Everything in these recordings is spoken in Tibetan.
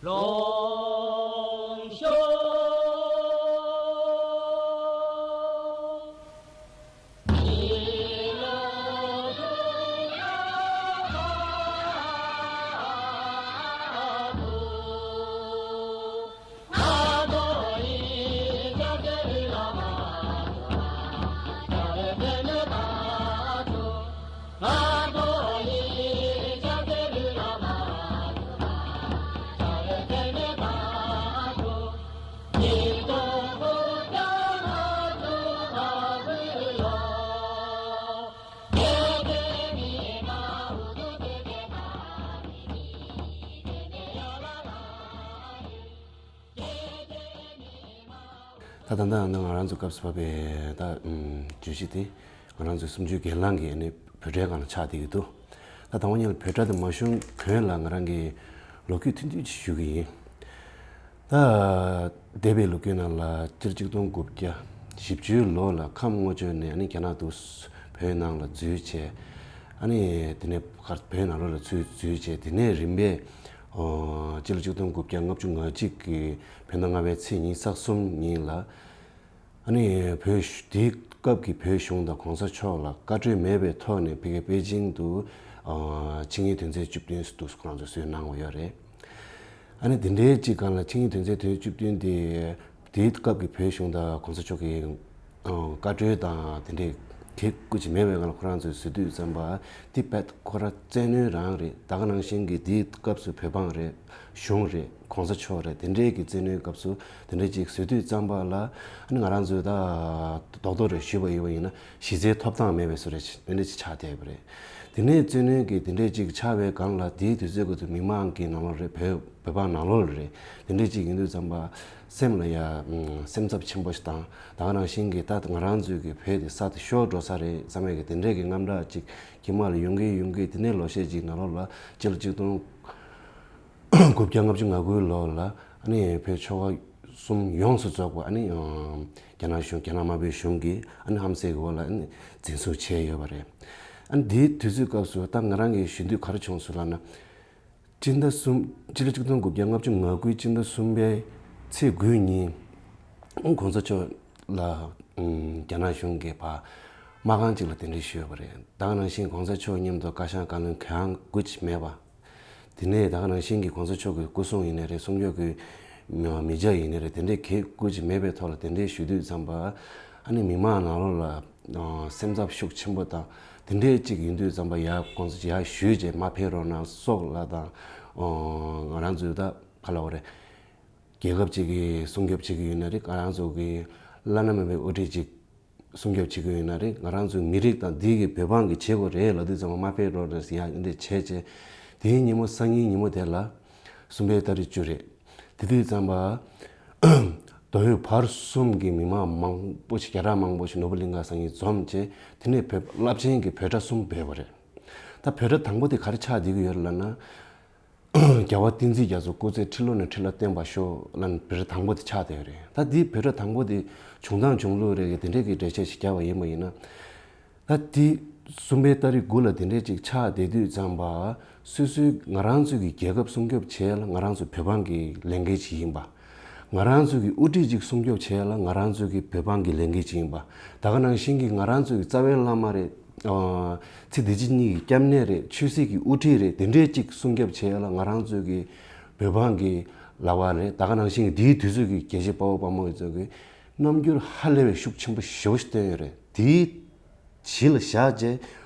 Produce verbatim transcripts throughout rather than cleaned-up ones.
ལོངས་སྤྱོད། ད་ད་ལྟ་ང་རང་ཚོ་སྐབས་སུ་བབས་པའི་ད་ཨམ་བརྗོད་གཞི་དེ་ང་རང་ཚོའི་སུམ་ཅུའི་སྒེར་ལངས་ཀྱི་ཨ་ནི་བོད་ཕྲུག་སྒང་ལ་ཆགས་བསྡད་ཀྱི་འདུག་ད་དང་པོ་ཉིད་ལ་བོད་ཕྲུག་དེ་མ་བྱུང་གོང་ལ་ང་རང་གིས་ལོ་རྒྱུས་ཐུང་ཐུང་ཅིག་ཞུ་གི་ཡིན། ད་འདས་པའི་ལོ་རྒྱུས་ནང་ལ་སྤྱི་ལོ་ཆིག་སྟོང་དགུ་བརྒྱ་བཞི་བཅུའི་ལོ་ལ་ཁམས་སྔོན་ཆད་ནས་ཨ་ནི་རྒྱ་ནག་ཏུ་བོད་ནང་ལ་འཛུལ་བྱས། ཨ་ནི་དེ་ནས་ཕར་བོད་ནང་ལོགས་ལ་ཚུར་འཛུལ་བྱས། དེ་ནས་རིམ་པས་ཨོ་སྤྱི་ལོ་ཆིག་སྟོང་དགུ་བརྒྱ་ལྔ་བཅུ་ང་གཅིག་གི་བོད་ཟླ་ལྔ་པའི་ཚེས་ཉི་ཤུ་རྩ་གསུམ་ཉིན་ལ་ཨ་ནི་བོད་གཞུ་དེའི་སྐབས་ཀྱི་བོད་གཞུང་དང་གོང་ས་མཆོག་ལ་བཀའ་འཁྲོལ་མེད་པའི་ཐོག་ནས་ཕ་གིའི་པེ་ཅིང་དུ་ཨ་ཆིངས་ཡིག་དོན་ཚན་བཅུ་བདུན་དུ་ཁོ་རང་ཚོས་སུས་གནང་བ་ཡོད་རེད། ཨ་ནི་དེ་འདྲའི་གཅིག་སྒང་ལ་ཆིངས་ཡིག་དོན་ཚན་དོན་བཅུ་བདུན་དེ་དེའི་སྐབས་ཀྱི་བོད་གཞུང་དང་གོང་ས་མཆོག་གི་ཨ་བཀའ་འཁྲོལ་དང་དེ་འདྲའི་གེགས་བཀོད་ཅིག་མེད་པའི་སྒང་ལ་ཁོ་རང་ཚོས་བཟོ་དུས་ཙམ་པ་དེ་རྦད་ཁོ་རང་བཙན་གནོན་རང་རེད། ད་ག་ནང་བཞིན་གྱི་དེའི་སྐབས་སུ་བོད་འབངས་རེད། གཞུང་རེད། གོང་ས་མཆོག་རེད། དེ་འདྲའི་གི་བཙན་གནོན་སྐབས་སུ་དེ་འདྲའི་ཅིག་བཟོ་དུས་ཙམ་པ་ལ་ཨ་ནི་ང་རང་ཚོས་ད་རྡོག་རྡོག་རེ་ཞུས་པ་ཡིན་པ་ཡིན་ན་གཞི་རྩའི་ཐོབ་ཐང་མེད་པའི་བཟོ་འདྲ་ཅིག་དེ་འདྲ་ཅིག་ཆགས་བསྡད་པ་རེད། དེ་ནས་བཙན་གནོན་གྱི་དེ་འདྲའི་ཅིག་ཆགས་པའི་སྒང་ལ་དེའི་དུས་ཚོད་ཀྱི་དུ་མི་མང་གི་ནང་ལོགས་རེད། བོད་བོད་པ་ནང་ལོགས་ལ་རེད། དེ་འདྲའི་ཅིག་ཡིན་དུས་ཙམ་པ་སེམས་ལ་ཡ་སེམས་འཚབ་ཆེན་པོ་ཞིག་དང་། ད་ག་ནང་བཞིན་གྱི་ད་ང་རང་ཚོའི་གི་བོད་དེ་ས་དེ་ཤོར་འགྲོ་ས་རེད་བསམ་ཡས་ཀྱི་དེ་འདྲའི་གི་དངངས་སྐྲག་ཅིག་གྱི་མ་ལ་ཡོང་གི་ཡོང་གི། དེ་ནས་ལོ་ཤས་ཅིག་ནང་ལོགས་ལ་སྤྱི་ལོ་ཆིག་སྟོང་དགུ་བརྒྱ་ལྔ་བཅུ་ང་དགུའི་ལོ་ལ་ཨ་ནི་བོད་ཆོལ་ཁ་གསུམ་ཡོངས་སུ་རྫོགས་པ་ཨ་ནི་རྒྱ་ནག་གཞུང་རྒྱ་ནག་དམར་པོའི་གཞུང་གིས་ཨ་ནི་ཧམ་སེལ་གྱི་འོག་ལ་ཨ་ནི་འཛིན་བཟུང་བྱས་ཡོད་པ་རེད། ཨ་ནི་དེའི་དུས་ཚོད་སྐབས་སུ་ད་ང་རང་གིས་ཞུ་འདོད་ག་རེ་བྱུང་སོང་ལབ་ན། སྤྱི་ཟླ་གསུམ་སྤྱི་ལོ་ཆིག་སྟོང་དགུ་བརྒྱ་ལྔ་བཅུ་ང་དགུའི་སྤྱི་ཟླ་གསུམ་པའི་ཚེས་དགུའི་ཉིན་གོང་ས་མཆོག་ལ་རྒྱ་ནག་གཞུང་གིས་ཕར་མ་ཁང་ཅིག་ལ་གདན་འདྲེན་ཞུས་ཡོད་པ་རེད། ད་ག་ནང་བཞིན་གོང་ས་མཆོག་མཉམ་དུ་བཀའ་ཤག་བཀའ་བློན་གང་དགོས་ཀྱི་མེད་པ། དེ་ནས་ད་ག་ནང་བཞིན་གྱི་གོང་ས་མཆོག་གི་སྐུ་སྲུང་ཡིན་ནའི་རེད། སྲུང་སྐྱོབ་ཀྱི་མི་མི་སྐྱ་ཡིན་ནའི་རེད། དེ་འདྲའི་གེགས་བཀོད་ཀྱི་མེད་པའི་ཐོག་ལ་གདན་འདྲེན་ཞུ་དུས་ཙམ་པ་ཨ་ནི་མི་མང་ནང་ལོགས་ལ་སེམས་འཚབ་ཤུགས་ཆེན་པོ་དང་དེ་འདྲའི་གཅིག་ཡིན་དུས་ཙམ་པ་ཡར་གོང་ས་ཡར་ཞུས་བྱས་མ་ཕེབས་རོགས་གནང་སོགས་ལ་དང་། ང་རང་ཚོའི་ད་ག་ལབ་དགོས་རེད། རྒྱལ་ཁབ་ཅིག་གི་སྲུང་སྐྱོབ་བྱེད་ཀྱི་ཡོད་ན་རེད། ང་རང་ཚོ་གི་བླ་ན་མེད་པའི་དབུ་ཁྲིད་ཅིག་སྲུང་སྐྱོབ་བྱེད་ཀྱི་ཡོད་ན་རེད། ང་རང་ཚོའི་མི་རིགས་དང་འདི་གི་བོད་འབངས་ཀྱི་བྱེད་དགོས་རེད་ལབ་དུས་ཙམ་པ་མ་ཕེབས་རོགས་རེད་ཟེར་ཡ་འདི་བྱས་བྱས། དེའི་ཉིན་མོ་སང་ཉིན་ཉིན་མོ་དེ་ལ་གསུམ་པའི་ཏ་རིག་བཅུ་རེད། དེ་དུས་ཙམ་པ་མདོ་དབུས་བར་གསུམ་གྱི་མི་མང་མང་པོ་ཞིག་རྒྱ་གྲགས་མང་པོ་ཞིག་ནོར་བུ་གླིང་ག་སང་ཉིན་འཛོམས་བྱས། དེ་ནས་བོད་རླབས་ཆེན་གྱི་བོད་གྲྭ་གསུམ་འབོད་པ་རེད། ད་བོད་གྲྭ་དང་པོ་དེ་ག་རེ་ཆགས་བསྡད་ཀྱི་ཡོད་རེད་ལབ་ན། རྒྱལ་བ་བསྟན་འཛིན་རྒྱ་མཚོ་སྐུ་ཚེ་ཁྲི་ལོ་ནས་ཁྲི་ལོ་བརྟན་པར་ཤོག་ལབ་ནས་བོད་གྲྭ་དང་པོ་དེ་ཆགས་བསྡད་ཡོད་རེད། ད་འདི་བོད་གྲྭ་དང་པོ་དེ་བྱུང་སྟངས་བྱུང་ལུགས་རེད་གི་དེ་འདྲས་ཀྱི་འགྲེལ་བཤད་ཞིག་བརྒྱབ་པ་ཡིན་པ་ཡིན་ན། ད་འདི་གསུམ་པའི་ཏ་རིག་དགུ་ལ་དེ་འདྲས་ཅིག་ཆགས་བསྡད་དུས་ཙམ་པ། སོ་སོའི་ང་རང་ཚོའི་གི་རྒྱལ་ཁབ་སྲུང་སྐྱོབ་བྱེད་ཡ་ལ་ང་རང་ཚོ་བོད་འབངས་ཀྱི་ལས་འགན་ཅིག་ཡིན་པ། ང་རང་ཚོའི་གི་དབུ་ཁྲིད་ཅིག་སྲུང་སྐྱོབ་བྱེད་ཡ་ལ་ང་རང་ཚོའི་གི་བོད་འབངས་ཀྱི་ལས་འགན་ཅིག་ཡིན་པ། ད་ག་ནང་བཞིན་གྱི་ང་རང་ཚོའི་གི་རྩ་བའི་བླ་མ་རེད། ཨ་ཚེ་འདི་ཕྱི་གཉིས་ཀྱི་སྐྱབས་གནས་རེད། ཆོས་སྲིད་ཀྱི་དབུ་ཁྲིད་རེད། དེ་འདྲས་ཅིག་སྲུང་སྐྱོབ་བྱེད་ཡ་ལ་ང་རང་ཚོའི་གི་བོད་འབངས་ཀྱི་ལག་པ་རེད། ད་ག་ནང་བཞིན་གྱི་དེའི་དུས་ཚོད་ཀྱི་རྒྱལ་གཅེས་དཔའ་བོ་དཔའ་མོ་ཡི་ཚོ་གི་རྣམ་འགྱུར་ཧ་ལས་པའི་ཤུགས་ཆེན་པོ་ཞེ་པོ་ཞིག་བསྟན་ཡོད་རེད། དེའི་གཞི་ལ་བཞག་རྗེས་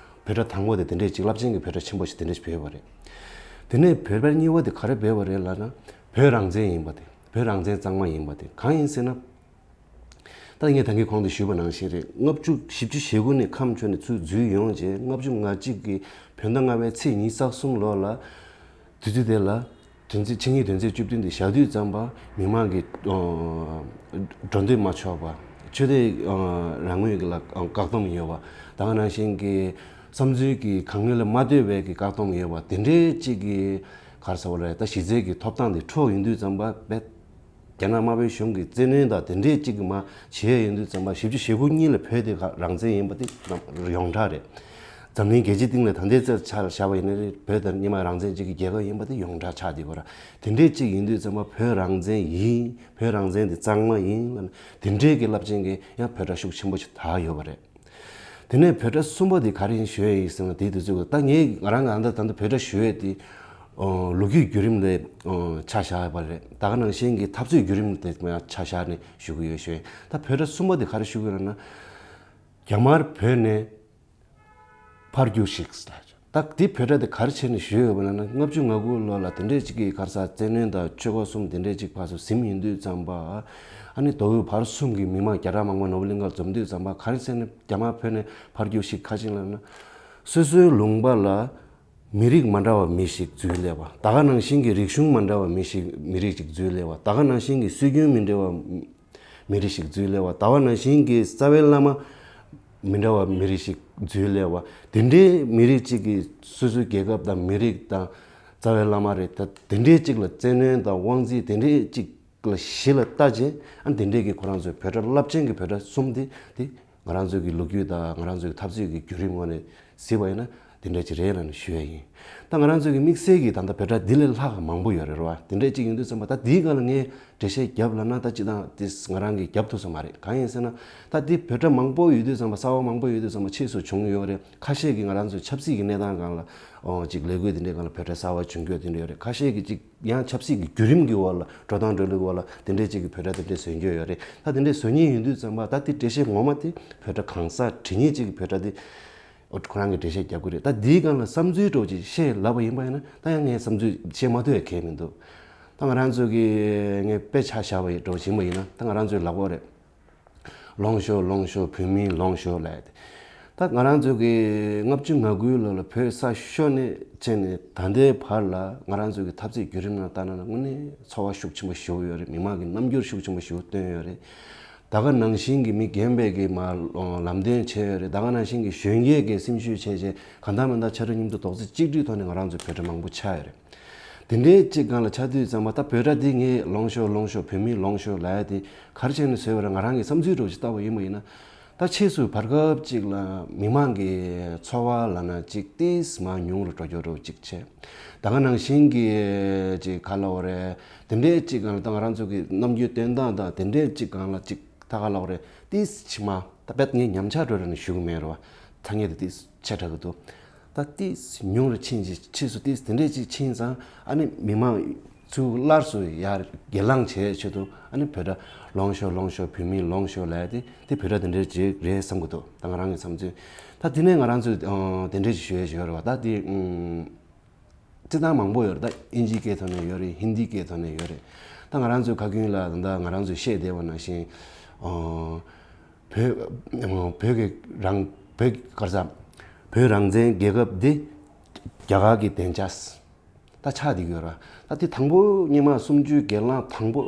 བོད་གྲྭ་དང་པོ་དེ་དེ་འདྲས་ཅིག་རླབས་ཆེན་གྱི་བོད་གྲྭ་ཆེན་པོ་ཞིག་དེ་འདྲས་ཞིག་བོད་པ་རེད། དེ་ནས་བོད་པ་གཉིས་པ་དེ་ག་རེ་བོད་པ་རེད་ལབ་ན། བོད་རང་བཙན་ཡིན་པ་དེ། བོད་རང་བཙན་གཙང་མ་ཡིན་པ་དེ་གང་ཡིན་ཟེར་ན། ད་ངས་ད་གིན་གོང་དུ་ཞུས་པ་ནང་བཞིན་རེད། ལྔ་བཅུ་བཞི་བཅུ་ཞེ་དགུ་ནས་ཁམས་ཕྱོགས་ནས་ཚུར་འཛུལ་ཡོང་རྗེས་ལྔ་བཅུ་ང་གཅིག་གི་བོད་ཟླ་ལྔ་པའི་ཚེས་ཉི་ཤུ་རྩ་གསུམ་ལོ་ལ། དུས་ཚོད་དེ་ལ། དོན་ཚན་ཆིངས་ཡིག་དོན་ཚན་བཅུ་བདུན་དེ་བཞག་དུས་ཙམ་པ་མི་མང་གི་འགྲོ་འདོད་མ་ཆོག་པ། ཆོས་དད་རང་མོས་ཀྱི་ལ་བཀག་སྡོམ་ཡོད་པ། ད་ག་ནང་བཞིན་གྱི་བསམ་ཚུལ་གྱི་གང་ཡོད་ལ་མ་ལྟོས་པའི་གི་བཀག་སྡོམ་ཡོད་པ་དེ་འདྲའི་གཅིག་གི་ག་རེ་ཟེར་བ་རེད། ད་གཞི་རྩའི་གི་ཐོབ་ཐང་དེ་འཕྲོག་ཡོང་དུས་ཙམ་པ་རྦད། རྒྱ་ནག་དམར་པོའི་གཞུང་གི་བཙན་གནོན་དང་དེ་འདྲས་གཅིག་གི་མ་བྱས་ཡོང་དུས་ཙམ་པ་བཞི་བཅུ་ཞེ་དགུ་གཉིས་ལ་བོད་དེ་ག་རང་བཙན་ཡིན་པ་དེ་ཡོངས་གྲགས་རེད། འཛམ་གླིང་རྒྱལ་སྤྱིའི་སྟེང་ལ་ད་ལྟའི་ཆར་ཆ་ལ་བཞག་པ་ཡིན་ན་རེད། བོད་དང་སྔོན་མ་རང་བཙན་ཅིག་གི་རྒྱལ་ཁབ་ཡིན་པ་དེ་ཡོངས་གྲགས་ཆགས་བསྡད་ཡོད་རེད། དེ་འདྲས་ཅིག་ཡིན་དུས་ཙམ་པ་བོད་རང་བཙན་ཡིན། བོད་རང་བཙན་དེ་གཙང་མ་ཡིན་ལབ་ན་དེ་འདྲས་ཀྱི་རླབས་ཆེན་གྱི་ཡང་བོད་སྒྲ་ཤུགས་ཆེན་པོ་ཞིག་དར་ཡོད་པ་རེད། དེ་ནས་བོད་སྒྲ་གསུམ་པ་དེ་ག་རེ་ཡིན་ཞུ་ཡ་ཡིན་ཟེར་ན། དེའི་དུས་ཚོད་ད་ངས་ང་རང་གི་ཨ་ད་ད་ལྟ་བོད་སྒྲ་ཞུ་ཡས་དེ་ཨོ་ལོ་རྒྱུས་བརྒྱུད་རིམ་ལ་ཨོ་ཆ་བཞག་པ་རེད། ད་ག་ནང་བཞིན་གྱི་འཐབ་རྩོད་བརྒྱུད་རིམ་དེ་ཆ་བཞག་ནས་ཞུ་གི་ཡོད་ཞུ་ཡིན། ད་བོད་སྒྲ་གསུམ་པ་དེ་ག་རེ་ཞུ་གི་ཡོད་ན། རྒྱ་དམར་བོད་ནས་ཕར་རྒྱུགས་ཤིག་ད་འདི་བོད་སྒྲ་དེ་ག་རེ་བྱས་ནས་ཞུས་ཡོད་པ་ན། ལྔ་བཅུ་ང་དགུ་ལོ་ལ་དེ་འདྲས་ཅིག་གི་ག་རེ་ཟ་བཙན་གནོན་དང་ཆོལ་ཁ་གསུམ་དེ་འདྲས་ཅིག་ཕར་ཚུར་ཟིན་ཡིན་དུས་ཙམ་པ། ཨ་ནི་མདོ་དབུས་བར་གསུམ་གྱི་མི་མང་བརྒྱ་ཕྲག་མང་པོ་ནོར་བུ་གླིང་ཁར་འཛོམས་དུས་ཙམ་པ་ག་རེ་བྱས་ནས་རྒྱ་དམར་བོད་ནས་ཕར་རྒྱུགས་ཤིག་ག་ཅིག་ལབ་ན། སོ་སོའི་ལུང་པ་ལ་མི་རིགས་མ་འདྲ་བ་མི་ཞིག་འཛུལ་སླེབས་པ། ད་ག་ནང་བཞིན་གྱི་རིག་གཞུང་མ་འདྲ་བ་མི་ཞིག་མི་རིགས་ཅིག་འཛུལ་སླེབས་པ། ད་ག་ནང་བཞིན་གྱི་སྲོལ་རྒྱུན་མི་འདྲ་བ་མི་རིགས་ཤིག་འཛུལ་སླེབས་པ། ད་ག་ནང་བཞིན་གྱི་རྩ་བའི་བླ་མ་མི་འདྲ་བ་མི་རིགས་ཤིག་འཛུལ་སླེབས་པ། དེ་འདྲའི་མི་རིགས་གཅིག་གིས་སོ་སོའི་རྒྱལ་ཁབ་དང་མི་རིགས་དང་རྩ་བའི་བླ་མ་རེད། ད་དེ་འདྲའི་གཅིག་ལ་བཙན་གནོན་དང་དབང་འཛིན་དེ་འདྲའི་གཅིག་ལ་གཞི་ལ་ལྟ་བྱས། ཨ་དེ་འདྲའི་གི་ཁོ་རང་ཚོའི་བོད་སྒྲ་རླབས་ཆེན་གྱི་བོད་སྒྲ་གསུམ་དེ་དེ་ང་རང་ཚོའི་གི་ལོ་རྒྱུས་དང་ང་རང་ཚོའི་གི་འཐབ་རྩོད་ཀྱི་བརྒྱུད་རིམ་ངོས་ནས་གཟིགས་པ་ཡིན་ན་དེ་འདྲ་ཅིག་རེད་ལབ་ནས་ཞུ་ཡ་ཡིན། ད་ང་རང་ཚོའི་གི་དམིགས་བསལ་གྱི་ད་ལྟ་བོད་སྒྲ་འདི་ལས་ལྷག་མང་པོ་ཡོད་རེད་བ། དེ་འདྲ་ཅིག་ཡིན་དུས་ཙམ་པ་ད་འདིའི་སྒང་ལ་ངས་འགྲེལ་བཤད་རྒྱབ་ལབ་ན་ད་སྤྱིར་བཏང་དེ་ང་རང་གིས་རྒྱབ་ཐུབ་ས་མ་རེད། གང་ཡིན་ཟེར་ན། ད་འདི་བོད་སྒྲ་མང་པོ་ཡོད་དུས་ཙམ་པ་གསར་བ་མང་པོ་ཡོད་དུས་ཙམ་པ་ཕྱིས་སུ་བྱུང་ཡོད་རེད། ཁ་ཤས་ཀྱིས་ང་རང་ཚོའི་ཆབ་སྲིད་ཀྱི་གནས་སྟངས་སྒང་ལ་ཨོ་ཅིག་ལས་འགུལ་དེ་འདྲའི་སྒང་ལ་བོད་སྒྲ་གསར་བ་བྱུང་རྒྱུ་དེ་འདྲ་ཡོད་རེད། ཁ་ཤས་ཀྱིས་ཅིག་ཡང་ཆབ་སྲིད་ཀྱི་བརྒྱུད་རིམ་གྱི་འོག་ལ་འགྲོ་སྟངས་འགྲོ་ལུགས་འོག་ལ་དེ་འདྲའི་ཅིག་གི་བོད་སྒྲ་དེ་འདྲའི་བཟོ་རྒྱུ་ཡོད་རེད། ད་དེ་འདྲའི་བཟོ་མཁན་ཡིན་དུས་ཙམ་པ་ད་དེ་འགྲེལ་བཤད་ངོ་མ་དེ་བོད་སྒྲ་གང་ཟག་བྲིས་མཁན་ཅིག་གི་བོད་སྒྲ་དེ་ཨོ་ཁོ་རང་གི་འགྲེལ་བཤད་རྒྱབ་ཀྱི་རེད། ད་འདིའི་སྒང་ལ་བསམ་ཚུལ་འདྲ་བོ་ཅིག་བཤད་ལབ་པ་ཡིན་པ་ཡིན་ན་ད་ཡང་ངས་བསམ་ཚུལ་བཤད་མ་ཐུབ་ཡ་གང་ཡང་མི་འདུག་ད་ང་རང་ཚོ་གི་ངས་དཔེ་ཆ་བཞག་པ་ཡིན་འདྲ་བོ་ཞིག་ཡིན་པ་ཡིན་ན། ད་ང་རང་ཚོའི་ལག་པ་རེད། ལོངས་ཤོག་ལོངས་ཤོག་བོད་མིའི་ལོངས་ཤོག་ལབ་ཡ་དེ། ད་ང་རང་ཚོ་གི་ལྔ་བཅུ་ང་དགུའི་ལོ་ལ་བོད་ས་ཤོར་ནས་བྱས་ནས་ད་ལྟའི་བར་ལ་ང་རང་ཚོ་གི་འཐབ་རྩོད་བརྒྱུད་རིམ་ནང་ལྟ་ན་དངོས་གནས་ཚོར་བ་ཤུགས་ཆེན་པོ་ཞིག་ཡོད་རེད། མི་མང་གི་རྣམ་འགྱུར་ཤུགས་ཆེན་པོ་ཞིག་སྟོན་ཡོད་རེད། ད་ག་ནང་བཞིན་གྱི་མི་རྒན་པས་ཀྱི་མ་ལམ་སྟོན་བྱས་ཡོད་རེད། ད་ག་ནང་བཞིན་གྱི་གཞོན་སྐྱེས་ཀྱི་སེམས་ཤུགས་བྱས་བྱས་གང་ལྟར་མིན་ལྟར་ཆ་རེ་མཉམ་དུ་རྡོག་རྩ་གཅིག་སྒྲིལ་ཐོག་ནས་ང་རང་ཚོ་བོད་སྒྲ་མང་པོ་ཆགས་ཡོད་རེད། དེ་འདྲའི་གཅིག་སྒང་ལ་ཆགས་དུས་ཙམ་པ་ད་བོད་སྒྲ་འདི་ངས་ལོངས་ཤོག་ལོངས་ཤོག་བོད་མིའི་ལོངས་ཤོག་ལབ་ཡ་དེ་ག་རེ་བྱས་ནས་བཟོས་པ་རེད། ང་རང་གི་བསམ་ཚུལ་འདྲ་བོ་ཞིག་བཏང་བ་ཡིན་པ་ཡིན་ན། ད་ཕྱིས་སུ་བར་སྐབས་ཅིག་ལ་མི་མང་གི་ཚོར་བ་ལབ་ན་ཅིག་ཏིས་མར་ཉུང་རུ་འགྲོ་རྒྱུ་འདྲ་བོ་ཅིག་བྱས། ད་ག་ནང་བཞིན་གྱི་ཅིག་ག་ལབ་དགོས་རེད། དེ་འདྲའི་གཅིག་སྒང་ལ་ད་ང་རང་ཚོ་གི་རྣམ་འགྱུར་སྟོན་སྟངས་དང་དེ་འདྲའི་གཅིག་སྒང་ལ་ཅིག་ད་ག་ལབ་དགོས་རེད། ཏིས་ཕྱི་མ་ད་དཔེ་ངས་ཉམས་ཆག་འགྲོ་རེད་ནས་ཞུ་གི་མེད་རེད་བ། ཐ་སྙད་དེ་ཏིས་ཆེ་དྲགས་ཀྱི་འདུག་ད་ཏིས་ཉུང་རུ་ཕྱིན་ཅིག་ཕྱིས་སུ་ཏིས་དེ་འདྲས་ཅིག་ཕྱིན་ཙང་ཨ་ནི་མི་མང་ཚུར་སླར་གསོ་ཡར་སྒེར་ལངས་བྱེད་ཆེད་དུ་ཨ་ནི་བོད་སྒྲ་ལོངས་ཤོག་ལོངས་ཤོག་བོད་མིའི་ལོངས་ཤོག་ལབ་ཡ་དེ་དེ་བོད་སྒྲ་དེ་འདྲས་ཅིག་རེད་བསམ་གྱི་འདུག་ད་ང་རང་གི་བསམ་ཚུལ། ད་དེ་ནས་ང་རང་ཚོས་ཨ་དེ་འདྲས་ཅིག་ཞུ་ཡ་ཞིག་ཡོད་རེད་བ། ད་དེ་ཨ་སྤྱིར་བཏང་མང་པོ་ཡོད་རེད། ད་ཨིན་ཇིའི་སྐད་ཐོག་ནས་ཡོད་རེད། ཧིན་དིའི་སྐད་ཐོག་ནས་ཡོད་རེད། ད་ང་རང་ཚོའི་ཁ་རྒྱུན་ལ་ད་ང་རང་ཚོས་བཤད་བསྡད་པ་ནང་བཞིན་ཨ་བོད་བོད་ཀྱི་རང་བོད་ག་རེ་ཟ་བོད་རང་བཙན་རྒྱལ་ཁབ་འདི་རྒྱ་གར་གྱི་བདེ་འཇགས་ད་ཆགས་བསྡད་ཀྱི་ཡོད་རེད། ད་དེ་དང་པོ་སྔོན་མ་གསུམ་བཅུའི་སྒེར་ལངས་དང་པོ་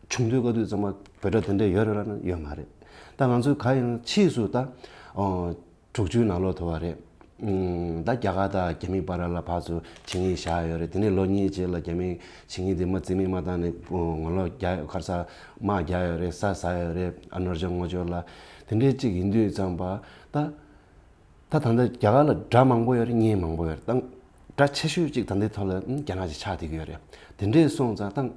བྱུང་དུས་སྐབས་དུས་ཙམ་པ་བོད་སྒྲ་དེ་འདྲ་ཡོད་རེད་ལབ་ན་ཡོད་མ་རེད། ད་ང་ཚོས་གང་ཡིན་ན་ཕྱིས་སུ་ད་ཨ་དྲུག་ཅུའི་ནང་ལོགས་ཐུག་པ་རེད། ཨུམ། ད་རྒྱ་གར་དང་རྒྱ་མིའི་བར་ལ་ཕར་ཚུར་བྱེད་ཉེས་བཞག་ཡོད་རེད། དེ་ནས་ལོ་གཉིས་རྗེས་ལ་རྒྱ་མིས་བྱེད་ཉེས་དེ་མ་རྩིས་མེད་མ་བཏང་ནས་ངོ་ལོག་རྒྱག་ག་རེ་ཟ་དམག་རྒྱག་ཡོད་རེད། ས་ཟ་ཡོད་རེད། ཨ་ནོར་ཅང་ངོ་ཅོག་ལ་དེ་འདྲའི་གཅིག་ཡིན་དུས་ཙམ་པ་ད་ད་ད་ལྟ་རྒྱ་གར་ལ་དགྲ་མང་པོ་ཡོད་རེད། གཉེན་མང་པོ་ཡོད་རེད། ད་དགྲ་ཆེ་ཤོས་གཅིག་ད་ལྟའི་ཐོག་ལ་ཨུམ་རྒྱ་ནག་ཅིག་ཆགས་བསྡད་ཀྱི་ཡོད་རེད། དེ་འདྲས་སོང་ཙང་ད་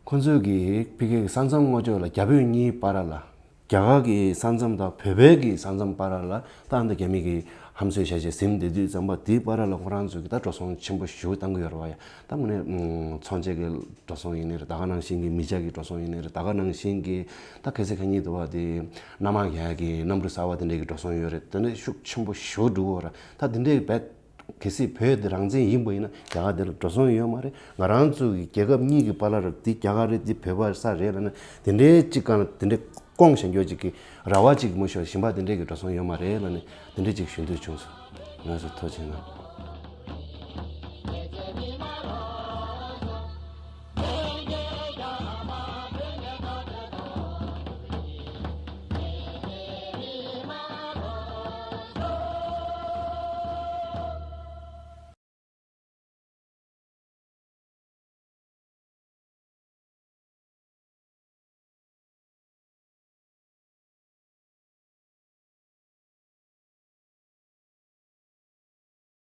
ཁོ་ཚོས་ཀྱི་ཕ་གི་གི་ས་མཚམས་ངོ་ཅོག་ལ་རྒྱ་བོད་གཉིས་བར་ལ། རྒྱ་གར་གྱི་ས་མཚམས་དང་བོད་བོད་ཀྱི་ས་མཚམས་བར་ལ་ད་ཨ་ནི་རྒྱ་མི་གིས་ཧམ་བཟོས་བྱས་བྱས་ཟིན་བསྡད་དུས་ཙམ་པ་དེའི་བར་ལ་ཁོ་རང་ཚོས་ཀྱི་ད་འགྲོ་སོང་ཆེན་པོ་ཞེ་པོ་བཏང་གི་ཡོད་རེད་བ་ཡ། ད་དངོས་གནས་ཚོང་ཆེན་གྱི་འགྲོ་སོང་ཡིན་ནའི་རེད། ད་ག་ནང་བཞིན་གྱི་མི་ཆ་གི་འགྲོ་སོང་ཡིན་ནའི་རེད། ད་ག་ནང་བཞིན་གྱི་ད་གལ་སྲིད་ཁ་ཉིན་དུ་བ་དེ་གནམ་དམག་རྒྱག་ཡ་གི་གནམ་གྲུ་གསར་བ་དེ་འདྲས་ཀྱི་འགྲོ་སོང་ཡོད་རེད། དེ་འདྲས་ཤུགས་ཆེན་པོ་ཞེ་པོ་འགྲོ་གི་ཡོད་རེད། ད་དེ་འདྲས་རྦད་གལ་སྲིད་བོད་དེ་རང་བཙན་ཡིན་པ་ཡིན་ན་རྒྱ་གར་དེ་ལ་འགྲོ་སོང་ཡོད་མ་རེད། ང་རང་ཚོ་གི་རྒྱལ་ཁབ་གཉིས་ཀྱི་བར་ལ་ར་འདི་རྒྱ་གར་རེད་འདི་བོད་པ་ས་རེད་ལབ་ན་དེ་འདྲའི་གཅིག་གང་ལ་དེ་འདྲའི་སྐོང་བཞག་རྒྱུ་གཅིག་གི་ར་བ་གཅིག་མ་ཤོར་གཞན་པ་དེ་འདྲའི་གི་འགྲོ་སོང་ཡོད་མ་རེད་ལབ་ནས་དེ་འདྲའི་གཅིག་ཞུ་འདོད་བྱུང་སོང་། ལགས་སོ་ཐུགས་རྗེ་གནང་།